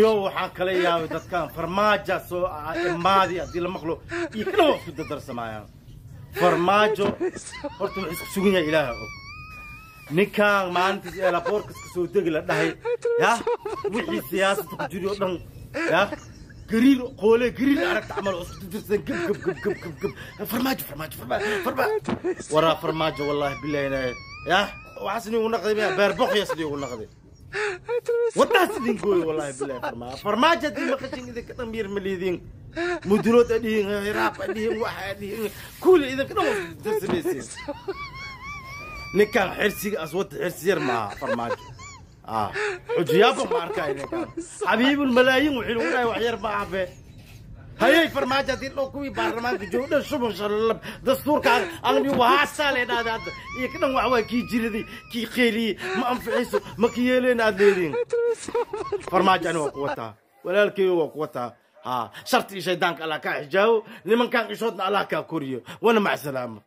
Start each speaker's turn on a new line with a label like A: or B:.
A: Yo, waxaan kala yaabay dadkan Farmaajo soo imaadi haddii la maqlo iyo kana waa isku dardarsamayaan. Farmaajo horta wuxuu isku sugan yahay Ilaaha og. Ninkaan maalintiis eelaboorkas ka soo degi la dhahay ya wixii siyaasadda ku jiri oo dhan ya gariir qoole gariir aragta camal oo isku dardarsan, gab gab gab gab gab gab, Farmaajo Farmaajo Farmaajo Farmaajo waraa Farmaajo. Wallaahi bilahi ya waxaas nigu naqday miya beerboqyas nigu naqday waddaas idin gooyo. Wallahi bilahi Farmaajo Farmaajo haddii maqashin idinka dhan miir ma liidin, mudulood a dhihin, hiraab a dhihin, waxa a dhihin, kuuli idinka dhan waa darsamaysiin. Ninkaan xirsiga as wata xirsi yar maaha Farmaajo. Xujiyaaba ma arkay ninkaan xabiibul malaayiin wixii lagu dhahay wax yar ma aha be. Hayay Farmaajo haddii dho kuwii baarlamaanka joogo dhan shuban shalalab dastuurka aqni wahaasaa le dhahda hadda iyo ka dhan wax waa kii jiraday kii qeeliyey ma anficayso ma ka yeeleen aad leediin. Farmaajo ani waa ku wataa, walaalkeyo waa ku wataa. Ha sharti iyo shaydaanka Allah kaa xijaabo, nimankan ishoodna Allah kaa koriyo. Wana mac salaamo.